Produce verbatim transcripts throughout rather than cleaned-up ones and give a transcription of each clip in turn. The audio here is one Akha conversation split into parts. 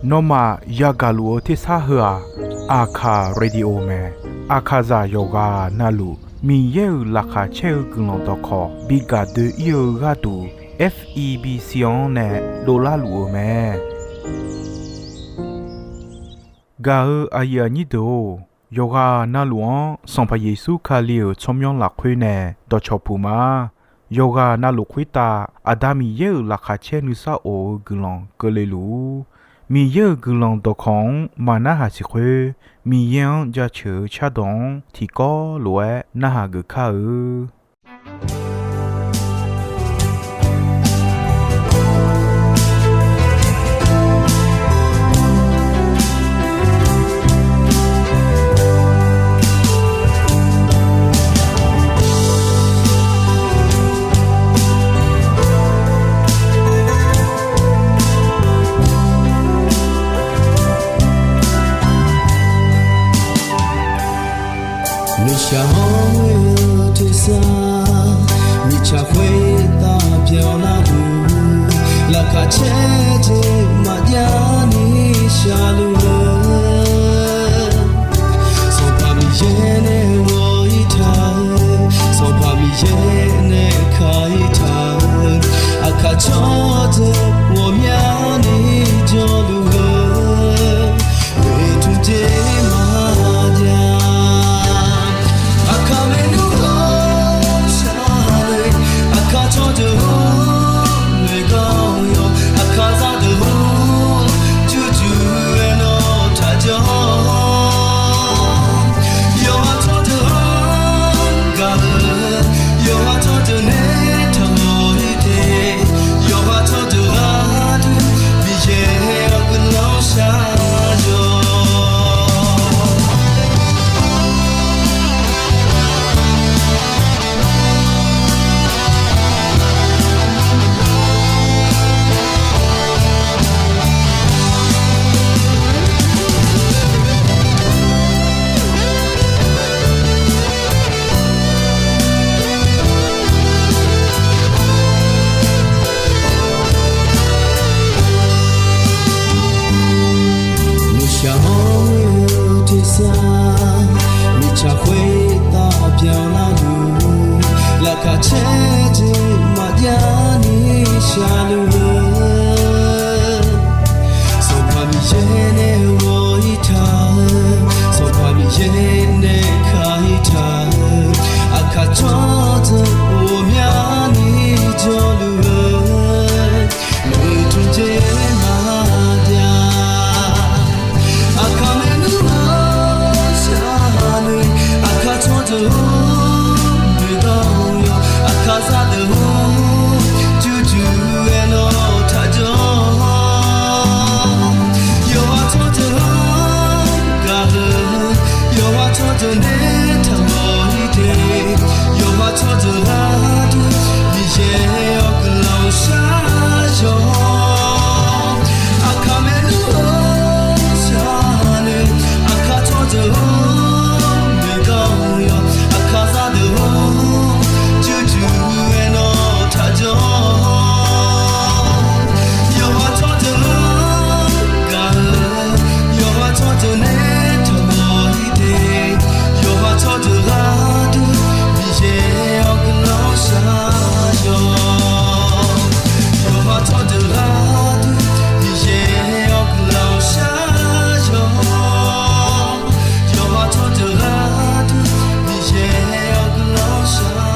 Nawmaf yagaq luf-eu tersar heu-aq, Aqkaq Radio mae. Aqkaqzaq yawqghaq navluf Miqyaer-euq laqkhaq caer-eu guiqlanq dawqkawq bi gaq doe-ir-eu gharduq, F E B C-anr nae dovlar luf-eu mae. Gaq-eu aqyuif aqnyir deuq-or, yawqghaq navluf-anr Sanqpaq Yeqsur Kali-euq tsawrmyanr lafkhoer nae dawqcawq puq ma. Yawqghaq navluf khoertav Aqda Miqyaer-euq laqkhaq caer nuisar of-eu guiqlanq keuvle luf-ur. Miqyaer-euq guiqlanq dawqkawq-anr maqnarhaq siq khoer, Miqyaer-anr jaceuq-eu cardawq-anr tiqkawv lof-aer narhaq geuf kar-eu. Nuishaq hawr-eu tersar, mirtsaq khoertav byanlar luf, laqkhaq caer jeq maqjav ni shaqluf-eu, Sanqpaq Miqyaer nae ghawq-ir taq-eu, Sanqpaq Miqyaer nae ka-ir taq-eu, aqkaq tsawrdeuq ghawqmyani jawrluf-eu, oeqtmq jeq maqjav. Aqkaq maernmr hawr shar-eu, aqkaq tsawrdeuq hawr noeqganq yawq, aqkaq zaqdeuq hawr jurjur-aer nawr taqjawr. Yawqha tsawrdeuq-anr gaq-eu, yawqha tsawrdeuq nae taqmawf-ir te, yawqha tsawrdeuq gharduq Miqyaer-awr guiqlanq shar-awq. Nuishaq hawr-eu tersar, mirtsaq khoertav byanlar luf, laqkhaq caer jeq maqjav ni shaqluf-eu, Sanqpaq Miqyaer nae ghawq-ir taq-eu, Sanqpaq Miqyaer nae ka-ir taq-eu, aqkaq tsawrdeuq ghawqmyani jawrluf-eu, oeqtmq jeq maqjav. Aqkaq maernmr hawr shar-eu, aqkaq tsawrdeuq hawr noeqganq yawq, aqkaq zaqdeuq hawr jurjur-aer nawr taqjawr. Yawqha tsawrdeuq-anr gaq-eu, yawqha tsawrdeuq nae taqmawf-ir te, yawqha tsawrdeuq gharduq Miqyaer-awr guiqlanq shar-awq. Aqkaq maernmr hawr shar-eu, aqkaq tsawrdeuq hawr noeqganq yawq, aqkaq zaqdeuq hawr jurjur-aer nawr taqjawr. Yawqha tsawrdeuq-anr gaq-eu, yawqha tsawrdeuq nae taqmawf-ir te, yawqha tsawrdeuq gharduq Miqyaer-awr guiqlanq shar-awq. Yawqha tsawrdeuq gharduq Miqyaer-awr guiqlanq shar-awq. Yawqha tsawrdeuq gharduq Miqyaer-awr guiqlanq shar-awq.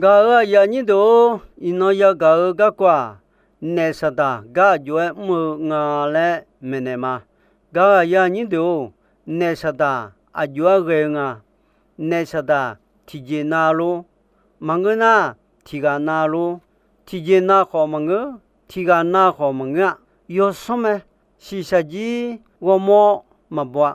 Gaq-euq aqyuif aqnyir deuq-or, iqnan yagaq-eu garkawv-aq, naef saqdaq gar aqjox-aer mr-eu nga laer maeqnaeq ma. Gaq-euq aqyuif aqnyir deuq-or, naef saqdaq aqjox-aer ghae-eu nga. Naef saqdaq tiqjeq nav-eu lor. Maqngeur nar, tiqghaq nav-eu lor. Tiqjeq nav khawf maqngeur, tiqghaq nav khawf maqngeur-a. Yawsanr mae. Shiqshaq jir ghawrmawr maqbaw-a.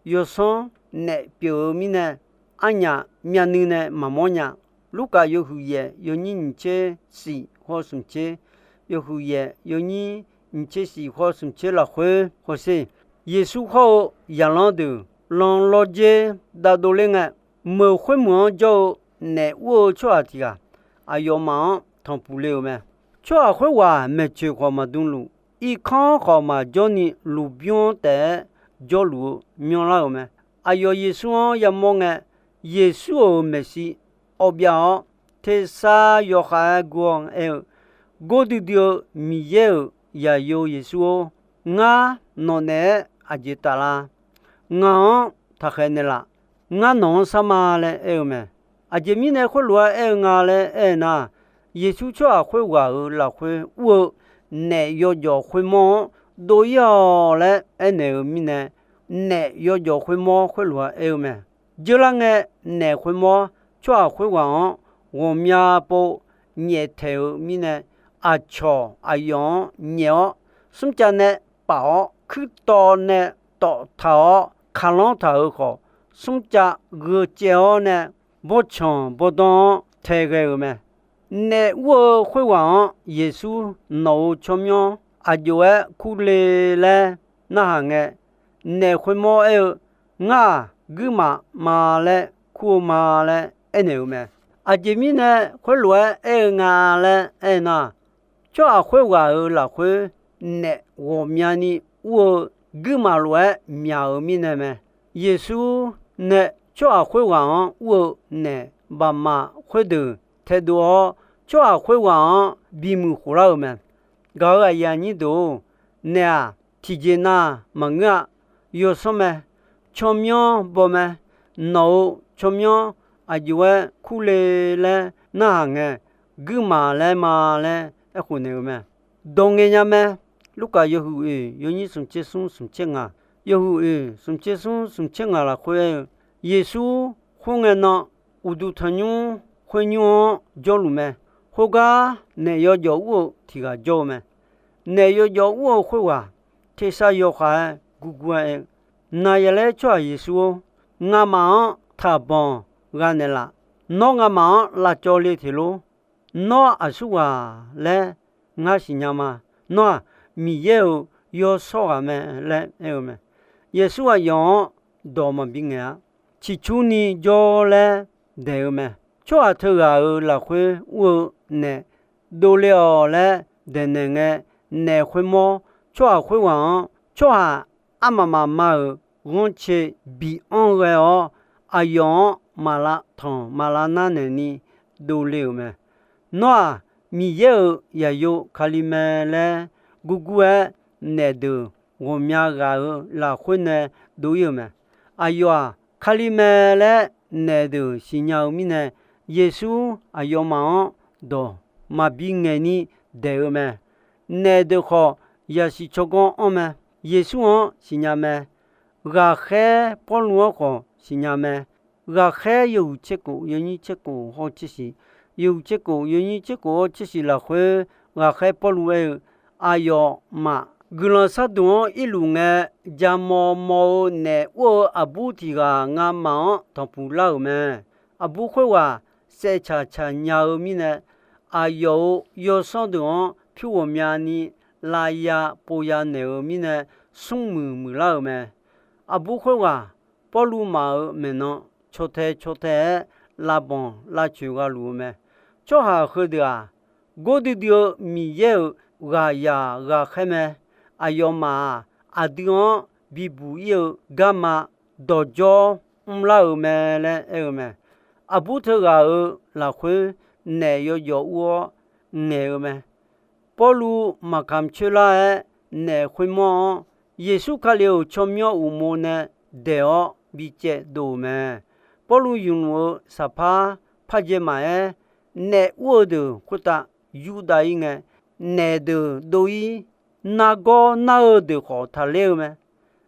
yawsanr naef pyeuf-eu mirnae, arnyaf myavnuiv nae maqmawr nya. Lurkaf yawhuiq yaef yawnyir nyiq tser shif haw smq tser, yawhuiq yaef yawnyir nyiq tser shif haw smq tser lafkhoer hawsher. Yeqsur hawr-eu zaqlanr deuq lan lawrdzer dav dovler ngae, meuq khoermeuq-anr jawr-eu naef ur-eu tsawrhaq tiq ghaq aqyawfmaf-anr tanqpuq le-euq mae. Tsawrhaq khoerghaq maeqtsoeq khawf maqdmluf, irkanr khawf maqjawr ni lmqbymr-anr taef-aer jawrluf-eu myanrlar-euq mae. Aqyawf Yeqsur-anr yamawr ngae, Yeqsur-euq maeqshi awbyav-awr, tersar yawkhav-aer gur-awr aer-eu, Gordui dui-eu Miqyaer-euq zaqyo Yeqsur-or, ngar nawq naeq-aer aqjeq taf la? Ngaq-anr taqkhaeq naeqlaf. Ngar nawq-anr sar ma laer aer-eu mae. Aqjeq mirnae khoerlof-aer aer-eu nga laer aer-eu nar, Yeqsur tsawrhaq khoerghaq-euq lafkhoer ur-eu naef yawjawf khoermawr-anr dov-ir-awq laer aernaeq-eu mirnae, naef yawjawf khoermawr khoerlof-aer aer-eu mae. Dzeurlar ngae, naef khoermawr tsawrhaq khoerghaq-anr ghawqmya pov nyaeftaeq-eu mirnae, aqcawq aqyawf-anr nyaef-awr, smrcav nae paf-awr, kuirtawv nae tawf taq-awr, kaqlanr taq-euq khawf, smrcav gheu caev-awr nae, bawrtsanq bawrdanr-anr tae ghae-euq mae. Naef ur-eu khoerghaq-anr Yeqsur nawq-euq tsawrmyanr aqjox-aer kurle laer narhaq ngae, naef khoermawr aer-eu, Ngar-aq, guirmaf ma laer kur-eu ma laer aernaeq-euq mae. Aqjeq mirnae khoerlof-aer aer-eu nga laer aer nar, tsawrhaq khoerghaq-euq lafkhoer naef ghawqmyani ur-eu guirmaf lof-aer myaq-euq mirnae mae. Yeqsur nae tsawrhaq khoerghaq-anr ur-eu naef baqmaf khoerdeuq taedov-awr, tsawrhaq khoerghaq-anr bimuiq khof lar-euq mae. Gaq-euq aqyuif aqnyir deuq-or, naef-aq, tiqjeq nav maqngeur-a. Yawsanr mae. Tsawrmyanr baw mae. Nawq-euq tsawrmyanr aqjox-aer kurle laer narhaq ngae, guirmaf laer ma laer aerkhof naeq-euq mae. Dawq ngaeq nya mae. Lurkaf yawhuiq oeq yawnyir smq tser smr smq tser ngaq, yawhuiq oeq smq tser smr smq tser ngaq lafkhoer aer-eu, Yeqsur khoerngae nan uqduq tanqnymr khoernymr-anr jawrluf mae. Khoergar naef yawjawf ur-eu tiq ghaq jawr-eu mae. Naef yawjawf ur-eu khoerghaq tersar yawkhav-aer gurgur-aer aer-eu, Naqyaqlaer tsawrhaq Yeqsur-or, ngamaf-anr taqbanq gha naeqlaf. Nawr ngamaf-anr lavcawv le teq lor. Nawr aqsurghaq laer ngar siqnya ma. Nawr-aq, Miqyaer-euq yawshawr ghaq mae laer aer-eu mae. Yeqsur aqyawf-anr dawq maqbi ngaeq-a. Ciqcurni jawr laer daeq-eu mae. Tsawrhaq teughaq-euq lafkhoer ur-eu naef dovle-awq laer daeqnaeq ngae, naef khoermawr tsawrhaq khoerghaq-anr tsawrhaq armaf mafma-euq ghanrcae bianr ghae-awr, aqyawf-anr maqlav tanq maqlav nar naeqni dovle-euq mae. Nawr-aq, Miqyaer-euq zaqyo Kali mae laer gurgur-aer naef deuq ghawqmya ghaq-euq lafkhoer nae dov-ir-euq mae. Aqyawf-aq, Kali mae laer naef deuq siqnya-eu mirnae, Yeqsur aqyawfmaf-anr dawq maqbi ngaeqni daeq-eu mae. Naef deuq khawf, yasiq tsawrganr anr mae. Yeqsur-anr siqnya mae. Ghaqkhaer Pawrluv-anr khawf siqnya mae. Ghaqkhaer yawhuiq tser kof yawnyir tser kof hawr tser shiq, yawhuiq tser kof yawnyir tser kof hawr tser shiq lafkhoer, ghaqkhaer Pawrluv aer-eu, aqyawfmaf guiqlanq sharduq-anr irluf ngae, jamaw maw-eu naef ur-eu aqbur tiq ghaq ngamaf-anr tanqpuq lar-euq mae. Aqbur khoerghaq saevtsaq tsaqnya-eu mirnae, aqyawf-euq yawsanr deuq-anr pyur ghawqmyani lavya povya naeq-euq mirnae, smrmuiq muiqlar-euq mae. Aqbur khoerghaq Pawrluv maf-euq maeqnan caw tae caw tae-aer lavbanq lavcoeq gha luf-eu mae. Tsawrhaq heudeuq-aq, gordui dui-eu Miqyaer-euq ghaqzaq ghaqkhaer mae. Aqyawfmaf-aq, aqdui-anr bibuq-ir-eu garma dawqdzawr mrlar-euq mae laer aer-eu mae. Aqbur teughaq-euq lafkhoer naef yawjawf ur-awr ngaeq-eu mae. Pawrluv maqkamq coer lar-aer, naef khoermawr-anr Yeqsur Kali-euq tsawrmyanr uqmov nae daeq-awr bicaev dov-euq mae. Pawrluv yuflmq-eu saqpar pardzae maqaer, naef ur-eu deuq khoertav yurdav-ir ngae, naef deuq dov-ir, nargawr nar-eu deuq khawf taqler-eu mae.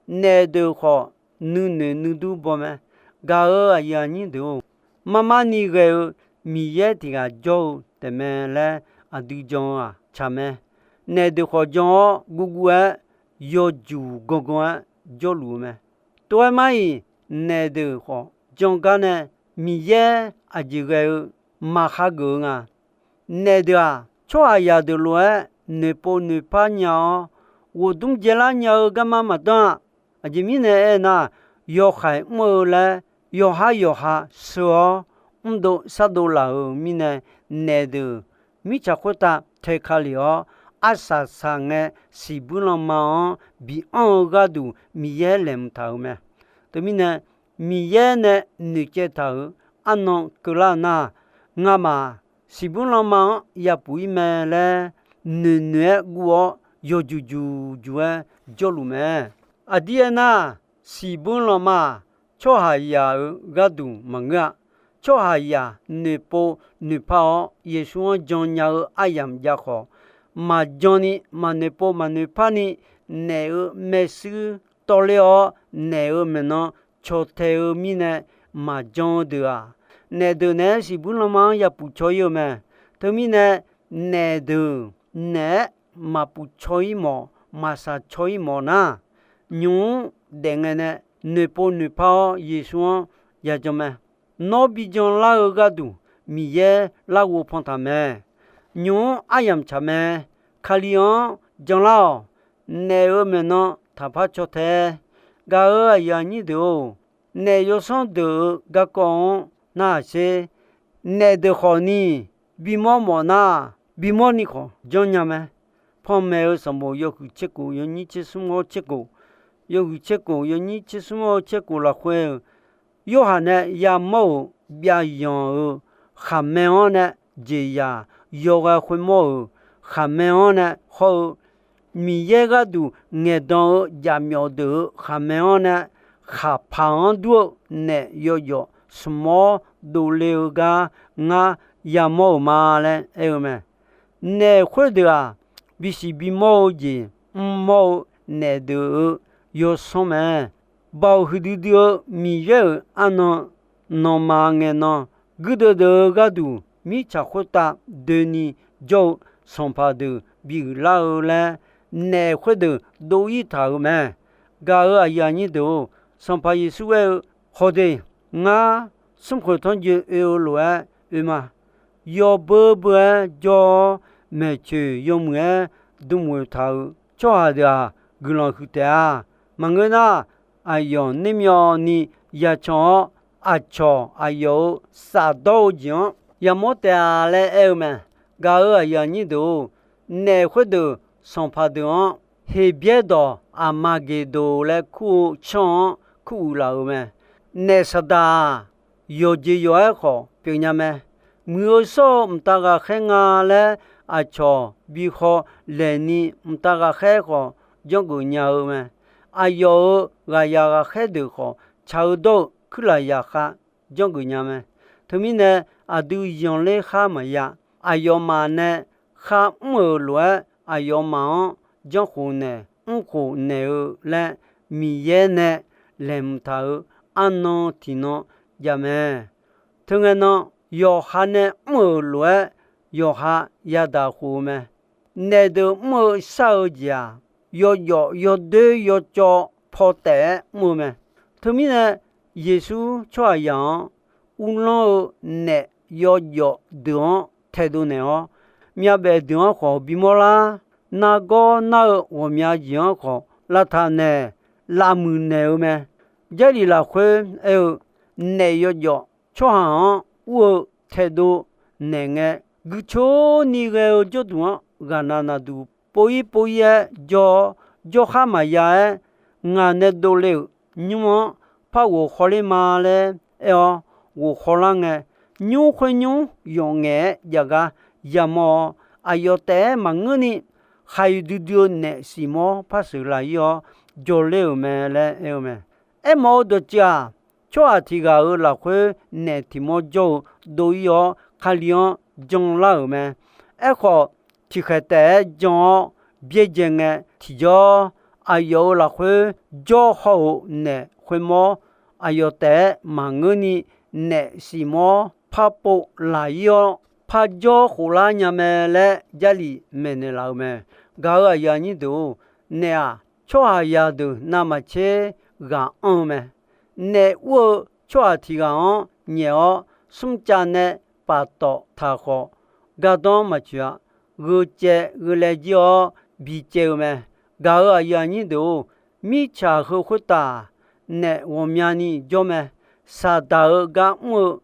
Naef deuq khawf nuinoeq nuidur baw mae. Gaq-euq aqyuif aqnyir deuq-or, marmar ni ghae-eu Miqyaer tiq ghaq jawr-eu taefmae laer aqdui jan-eu-aq tsaq mae. Naef deuq khawf jan-awr gurgur-aer yawjuq gangan-aer jawrluf-eu mae. Tov-aer mar-iq, naef deuq khawf jangar nae Miqyaer aqjeq ghae-eu maqhageuf-eu nga. Naef deuq-aq, tsawrhaqzaq deuq lof-aer noeqpov noeqpar nya-awr, ghofdmr dzaelar nya-eu garma maqdanr-a. Aqjeq mirnae aernar, yawkhaeq mr-eu laer yawqhar yawqha sheu-awr, mrdov shardov laf-euq mirnae, naef deuq mirtsaq khoertav tae ka lef-awr, arsaq saq ngae siqbuir lanma-anr bi anr-eu gharduq Miqyaer laeqhmq taq-euq mae. Teumirnae, Miqyaer nae noeqcaev taq-euq arnan keuvlar nar, ngamaf siqbuir lanma-anr yapuf-ir mae laer noeqnoeq-aer guv-awr, yawjuq juq juq-aer jawrluf mae. Aqdir aernar, siqbuir lanma-aq, tsawrhaqzaq-euq gharduq maqngeur-a. Tsawrhaqzaq noeqpov noeqpar-awr Yeqsur-anr jan nya-eu aryamq jav khawf, maqjan ni maqnoeqpov maqnoeqpar ni naef-euq maershuir tawvler-awr, naef-euq maeqnan caw tae-eu mirnae maqjan-eu deuq-aq, naef deuq naeq-aer siqbuir lanma-anr yapuf caw-ir-eu mae. Teumirnae, naef deuq naeq-aer maqpuf caw-ir mawf, maqsaq caw-ir mawf nar, nymq-mr daef ngae nae noeqpov noeqpar-awr Yeqsur-anr yajan mae. Nawr bijan lar-eu gharduq Miqyaer larghov pan taq mae. Nymq-mr aryamq tsaq mae. Kali-anr janlar-awq. Naef-euq maeqnan taqpar caw tae. Gaq-euq aqyuif aqnyir deuq-or, naef yawsanr deuq-euq garkawv-anr narhaq sher. Naef deuq khawf ni bimawr mawf nar, bimawr ni khawf janrnya mae. Panmaeq-eu sanqbof yawhuiq tser kof yawnyir tser smr-awr tser kof, yawhuiq tser kof yawnyir tser smr-awr tser kof lafkhoer-euq, Yorhaq nae yamawr-euq byavyanq-eu khaqmae-anr nae jeqzaq yawghae khoermawr-euq khaqmae-anr nae hawr-eu Miqyaer gharduq ngaeqdan-eu jaqmyawf deuq-euq khaqmae-anr nae, khaqpaq-anr dur-eu naef yawjawf smq-awr dovle-eu gar ngar yamawr-euq ma laer aer-eu mae. Naef khoerdeuq-aq, bisiq bimawr-eu jeq mrmawr-eu naef deuq-euq yawsanr mae. Baoq huiqdui dui-eu Miqyaer-euq arnan nanma ngae nan, guirdeuv deuq-eu gharduq mirtsaq khoertav doeni jawr-eu sanqpaq deuq bi uiqlar-eu laer, naef khoerdeuq dov-ir taq-euq mae. Gaq-euq aqyuif aqnyir deuq-or, Sanqpaq Yeqsur aer-eu, Hawde, ngar smrkhoeq tanrjoe oe-eu lof-aer oe ma. Yawbeu beu-aer jawr-awr, maeqtsoeq yawmuiq-aer dm ghoeq taq-euq tsawrhaq deuq-aq, guiqlanq huiq taef-a. Maqngeur nar, aqyawf nermyawvni yacan-awr, aqcawq aqyawf-euq safdawr-eu jeq-anr yamawr taef-a laer aer-eu mae. Gaq-euq aqyuif aqnyir deuq-or, naef khoerdeuq sanqpaq deuq-anr Heqbyaer dawq Aqmaqgeqdoq laer kur-eu canr-anr kur uiq laf-euq mae. Naef saqdaq-aq, yawqjeq yawq-aer khawf pyeufnya mae. Muiq-eu shawr-eu mqtav ghaqkhaer nga laer aqcawq bi haw laeqni, mqtav ghaqkhaer khawf janrgeuf nya-eu mae. Aqyawf-euq ghaqyaq ghaqkhaer deuq khawf, tsaq-eu dawr-eu kuirlaf yaqkhav janrgeuf nya mae. Teumirnae, aqdui yanqler khar maqya. Aqyawfmaf nae kharmr-euq lof-aer, aqyawfmaf-anr janrkhof naeq, mrkhof naeq-eu laer Miqyaer nae laeqhmq taq-euq arnan tiqnan jav mae. Teungae nan, yawqha nae mr-euq lof-aer yawqha yadaq khof-eu mae. Naef deuq mr-eu shar-eu jeq-aq, yawjawf yawdoer yawcawv paw taef-aer mr-eu mae. Teumirnae, Yeqsur tsawrhaqzaq-anr uvlanr-eu naef yawjawf deuq-anr taedov naeq-awr, myavbaef deuq-anr khawf bimawr lar. Nargawr nar-eu ghawqmya jeq-anr khawf lavtaq naeq, lavmuiq naeq-eu mae. Jarlif lafkhoer aer-eu, naef yawjawf tsawrhaq-anr ur-eu taedov naeq ngae, guicoer ni ghae-eu jawrduq-anr ghaqna naqduq pov-ir pov-ir-aer jawr-awr, jawrkhar maqya-aer, ngaq nae dovle-euq nymr-anr par ghof khawler ma laer aer-awr ghof khawlar ngae, nymr khoer nymr yawf ngaef-aer jav gar yamawr-awr, aqyawf taef-aer maqngeurni khaqyuif duidui-eu naef siq mawr par sheuqlaq-ir-awr jawrler-euq mae laer aer-eu mae. Aermawf-eu dawqtsuif-aq, tsawrhaq tiq ghaq-euq lafkhoer naef tiq mawr jawr-eu dov-ir-awr, Kali-anr janlar-euq mae. Aerkhawf, tiqkhaeq taef-aer jan-awr byaerdzae ngae tiqjawr, aqyawf-euq lafkhoer jawr haw-euq naef khoermawr aqyawf taef-aer maqngeurni, naef siq mawr par pov laq-ir-awr, par jawr khoflar nya mae laer Jarlif maeqnaeq laf-euq mae. Gaq-euq aqyuif aqnyir deuq-or, naef-aq, tsawrhaqzaq deuq navmaqtser ghaq anr-eu mae. Naef ur-eu tsawrhaq tiq ghaq-anr nyaef-awr, smrcav nae paftawf taq khawf, gardanr maqtsoeq-a. Gheu caev gheu laejae-awr bi caev-eu mae. Gaq-euq aqyuif aqnyir deuq-or, mirtsaq heu khoertav naef ghawqmyani jawr mae. Saqdaq-euq gar mr-eu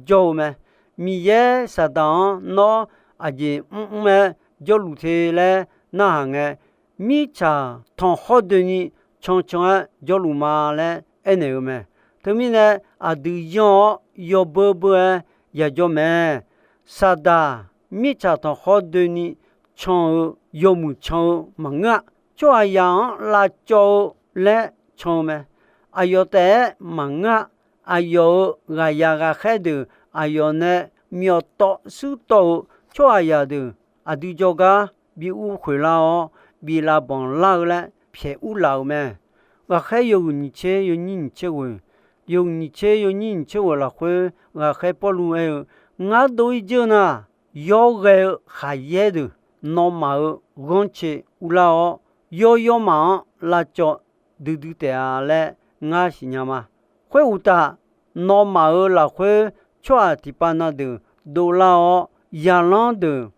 jawr-eu mae. Miqyaer Saqdaq-anr nawr aqjeq mrmr-aer jawrluf te laer narhaq ngae, mirtsaq tanqkhawr doeni cancan-aer jawrluf ma laer aernaeq-eu mae. Teumirnae, aqdui yanr-awr yawbeur beur-aer yajawr mae. Saqdaq mirtsaq tanqkhawr doeni can-eu yawmuiq can-eu maqngeur-a. Tsawrhaqzaq-anr lavcawv-eu laer can-eu mae. Aqyawf taef-aer maqngeur-a. Aqyawf-euq ghaqyaq ghaqkhaer deuq aqyawf nae myawf tawv suir tawv-eu tsawrhaqzaq deuq aqdui jawrgar bi ur khoeq lar-awr, bi lavbanq lar-eu laer pyaeq ur laf-euq mae. Ghaqkhaer yawhuiq nyiq tser yawnyir nyiq tser ghoeq, yawhuiq nyiq tser yawnyir nyiq tser ghoeq lafkhoer ghaqkhaer Pawrluv aer-eu, Ngar dov-ir dzeur nar, yawr ghae-eu khaqyaer deuq nawmaf-euq ghanrcae urlar-awr, yawr yawrmaf-anr lavcawv duidui taef-a laer ngar siqnya ma. Khoeruqtaf, nawmaf-euq lafkhoer tsawrhaq tiqpav na deuq dovlar-awr, zaqlanr deuq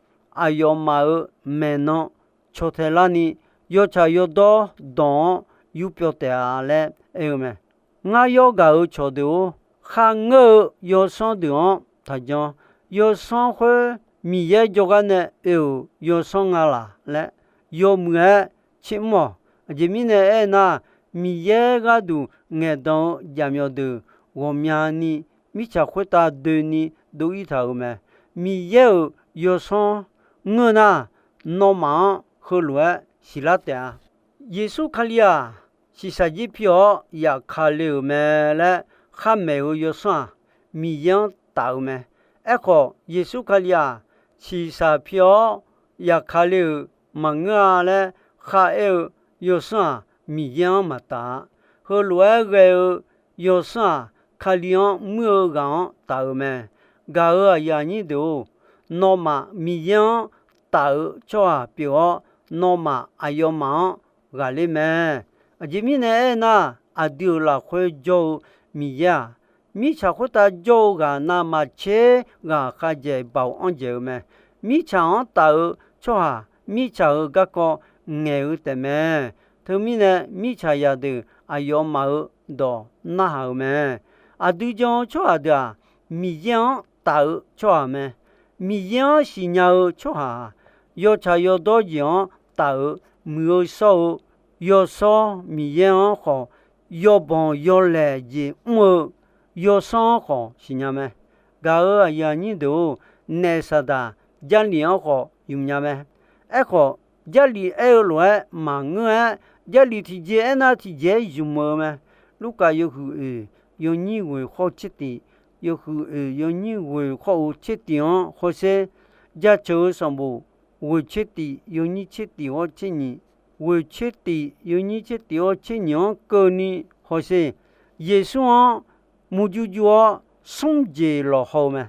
aqyawfmaf-euq maeqnan caw tae larni, yawtsaq yawdawr dawq-anr yurpyawv taef-a laer aer-eu mae. Ngar yawr gaq-euq cawqdeuq-or, kharngeur-eu yawsanr deuq-anr taqjan. Yawsanr khoer Miqyaer jawrgar nae oe-euq yawsanr nga laq laer yawmuiq-aer tsermr-awq. Aqjeq mirnae aernar, Miqyaer gharduq ngaeqdan-eu jaqmyawf deuq ghawqmyani mirtsaq khoertav doeni dov-ir taq-euq mae. Miqyaer-euq yawsanr ngeur nar, nawmaf-anr heulof-aer siqlar taef-a. Yeqsur Kali-aq, shiqshaq jir pi-awr yaf ka le-euq mae laer khar maeq-eu yawsanr-aq, Miqyaer-anr taf-euq mae. Aerkhawf, Yeqsur Kali-aq, shiqshaq pi-awr yaf ka le-euq maqngeur-a laer khar aer-eu yawsanr-aq, Miqyaer-anr maqtaf-a. Heulof-aer ghae-eu yawsanr-aq, Kali-anr muir-eu ghaq-anr taf-euq mae. Gaq-euq aqyuif aqnyir deuq-or, nawmaf Miqyaer-anr taf-eu tsawrhaq pyeuf-awr, nawmaf aqyawfmaf-anr ghaqler mae. Aqjeq mirnae aernar, aqdui-euq lafkhoer jawr-eu Miqyaer-aq, mirtsaq khoertav jawr-eu ghaq navmaqtser ghaq khavjaeq baoq anr jaeq-eu mae. Mirtsaq-anr taf-eu tsawrhaq mirtsaq-euq garkawv ngaeq-eu taefmae. Teumirnae, mirtsaq zaqdeuq aqyawfmaf-euq dawq narhaq-euq mae. Aqdui jan-eu tsawrhaq deuq-aq, Miqyaer-anr taf-eu tsawrhaq mae. Miqyaer-anr siqnya-eu tsawrhaq-aq, yawtsaq yawdawr jeq-anr taf-euq muiq-eu shawr-eu yawshawr Miqyaer-anr khawf, yawbanq yawlaeq jeq mr-eu yawsanr-anr khawf siqnya mae. Gaq-euq aqyuif aqnyir deuq-or, naef Saqdaq Jarlif-anr khawf ymq nya mae. Aerkhawf, Jarlif aer-eu lof-aer maqngeur-aer, Jarlif tiqjeq aernar tiqjeq-aer ymq-eu mae. Lurkaf yawhuiq oeq yawnyir ghoeq khawr tser tif, yawhuiq oeq yawnyir ghoeq khawr-eu tser tif-anr hawsher. Jaceuq-eu sanqbof ghoeq tser tif yawnyir tser tif hawr tser nyiq, ghoeq tser tif yawnyir tser tif hawr tser nyiq-anr keuvni hawsher. Yeqsur-anr murjur jur-awr smr jeq lawqhaw-eu mae.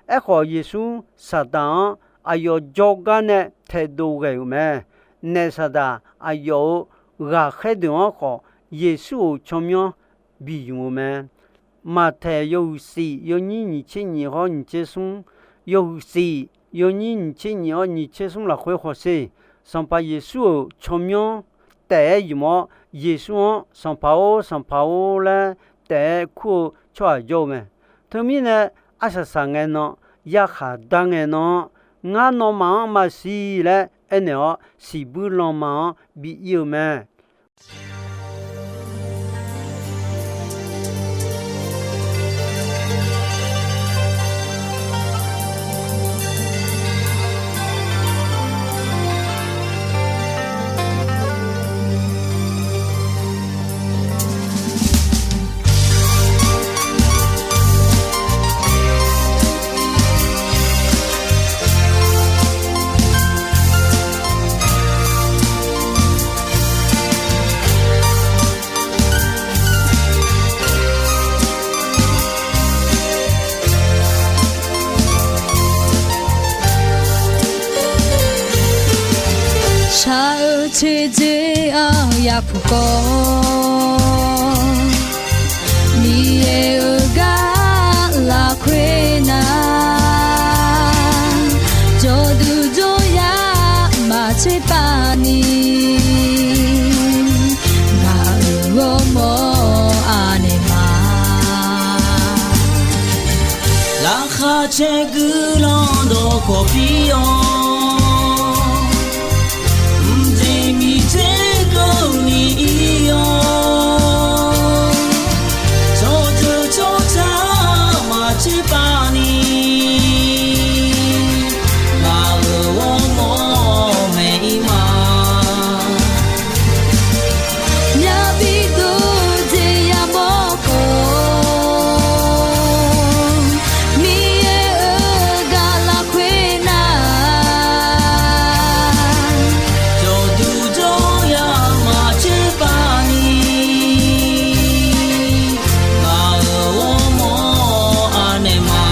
Aerkhawf, Yeqsur Saqdaq-anr aqyawf jawrgar nae taedov ghae-euq mae. Naef Saqdaq aqyawf-euq ghaqkhaer deuq-anr khawf, Yeqsur-euq tsawrmyanr bi ymq-eu mae. Maqtaeq yawhuiq siq yawnyir nyiq tser nyiq hawr nyiq tser smr, yawhuiq siq yawnyir nyiq tser nyiq hawr nyiq tser smr lafkhoer hawsher. Sanqpaq Yeqsur-euq tsawrmyanr taef-aer ymq-awr, Yeqsur-anr Sanqpaq-or, Sanqpaq-or laer taef-aer kur-eu tsawrhaq jawr-eu mae. Teumirnae, arsaq saq ngae nan, yarkhaq dar ngae nan-anr, ngar nawmaf-anr maqsiq laer aernaeq-awr, siqbuir lanma-anr bi ir-eu mae. Shaq-eu teqdzeq-aq yapuq kawv. caer guiqlanq dawqkawq pir-awr, mqjeq miqter keuvni ir-awr, tsawrjeuq tsawrca maqtser pav ni, ngaq-euq ghawrmawr maeq-ir ma. Myavbi dov jeq yamawr khawf, Miqyaer-euq gaq lafkhoer nar, jawqduq jawryaq maqtser pav ni, ngaq-euq ghawrmawr anaeq ma.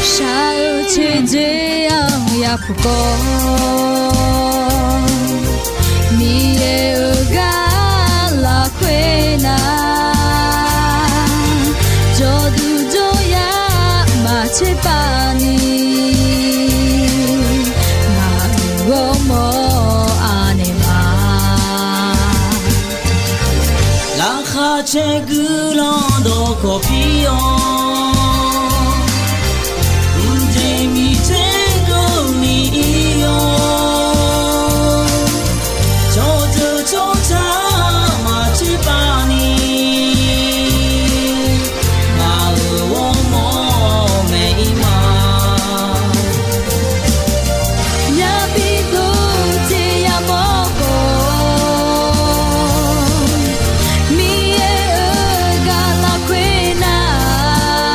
Shaq-eu coeqdzoe-anr yapuq kawv, Miqyaer-euq gaq lafkhoer nar, jawqduq jawryaq maqtser pav ni, ngaq-euq ghawrmawr anaeq ma. Laqkhaq caer guiqlanq dawqkawq pir-awr, mqjeq miqter keuvni ir-awr, tsawrjeuq tsawrca maqtser pav ni, ngaq-euq ghawrmawr maeq-ir ma. Myavbi dov jeq yamawr khawf, Miqyaer-euq gaq lafkhoer nar,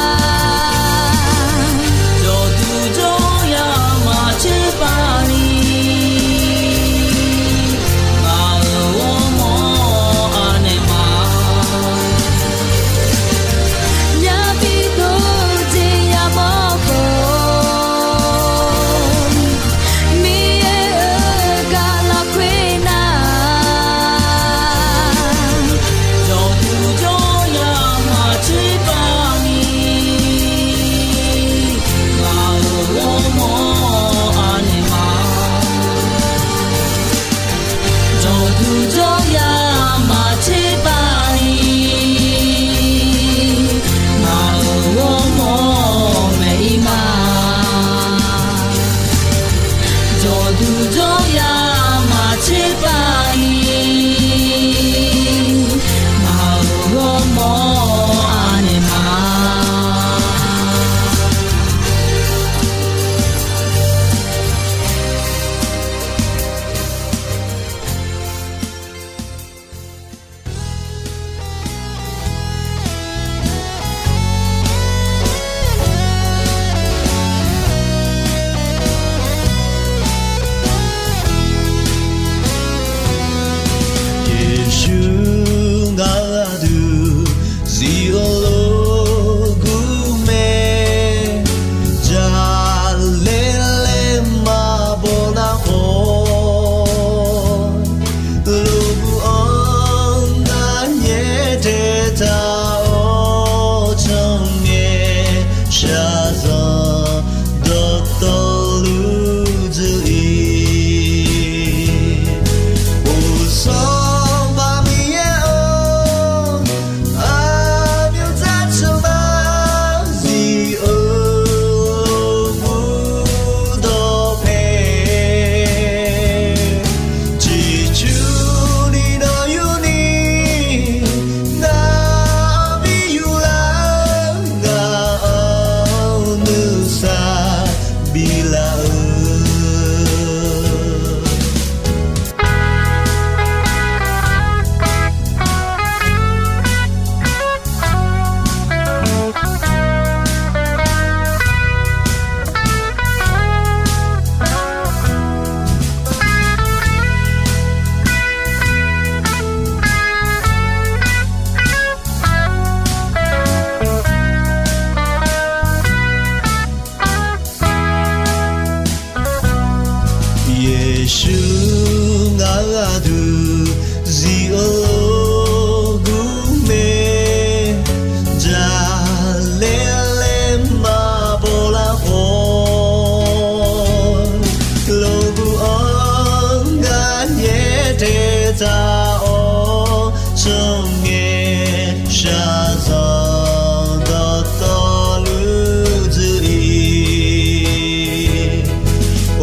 Nar-awr tsawrngae shaqzanq dawqtawvluf dzuif-ir.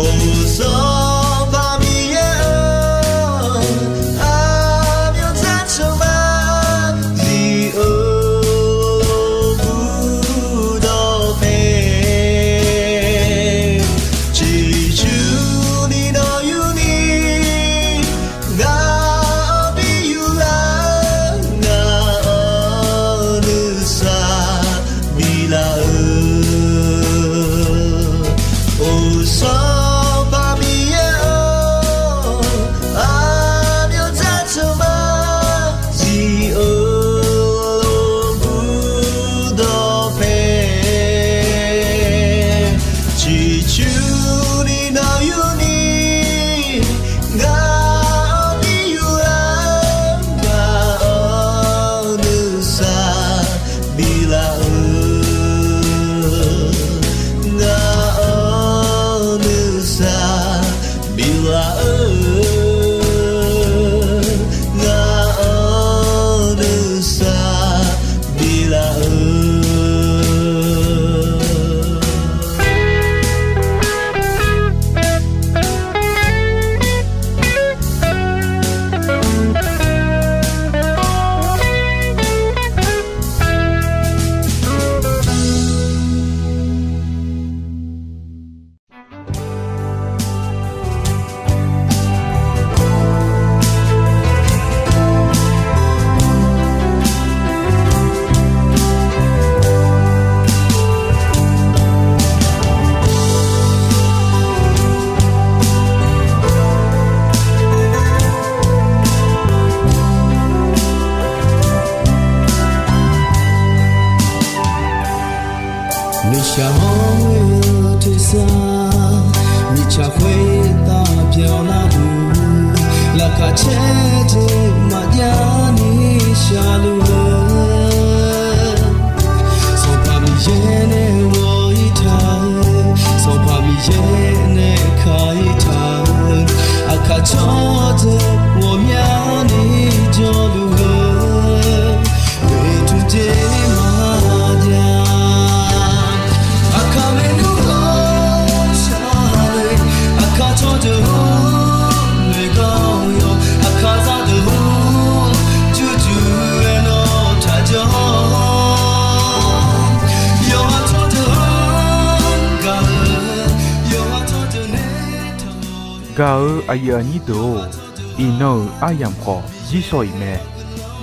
Or Sanqpaq Miqyaer-or, aqmyanzar tsawrmar zif-eu burdawq pae, ciqcurni nawq yurni ngaq-anr bi yurlar, ngaq-anr nuisar biflaf-eu. Or Sanqpaq Miqyaer-or, aqmyanzar tsawrmar zif-eu burdawq pae, ciqcurni nawq yurni ngaq-anr bi yurlar, ngaq-anr nuisar biflaf-eu, ngaq-anr nuisar biflaf-eu, ngaq-anr nuisar biflaf-eu. Nuishaq-anr ghoe-eu tersar, mirtsaq khoertav pyeuflar-eu, laqkhaq caer jeq maqjav ni shaqluf-eu, Sanqpaq Miqyaer nae ghawq-ir taq-eu, Sanqpaq Miqyaer nae ka-ir taq-eu, aqkaq tsawrdeuq ghawqmyani jawrluf-eu, oeqtmq jeq maqjav. Aqkaq maernmr ghawqshaq-eu, aqkaq tsawrdeuq-anr noeqgawr-eu yawq, aqkaq zaqdeuq-anr jurjur-aer nawr taqjawr. Yawqha tsawrdeuq-anr gaq-eu, yawqha tsawrdeuq nae taq-eu. Gaq-eu aqyuif aqnyir deuq-or, iqnan-euq aryamq khawf, zirsawq-iq mae.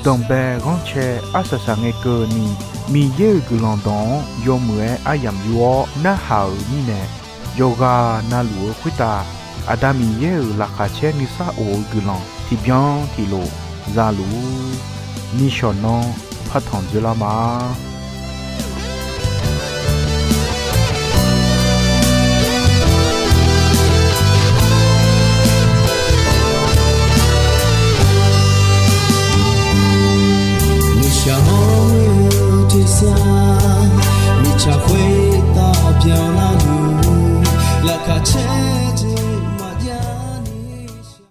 Danqbae ghanrcae arsaq saqngae keuvni, Miqyaer-euq guiqlanq dawq-anr yawmuiq-aer aryamq yur-awr narhaq-euq mirnae, yawqghaq navluf-eu khoertav Aqda Miqyaer-euq laqkhaq caer nuisar of-eu guiqlanq tiqbyan tiqlof zaluf-ur. Nishawq nanr partanq dzoerlar ma.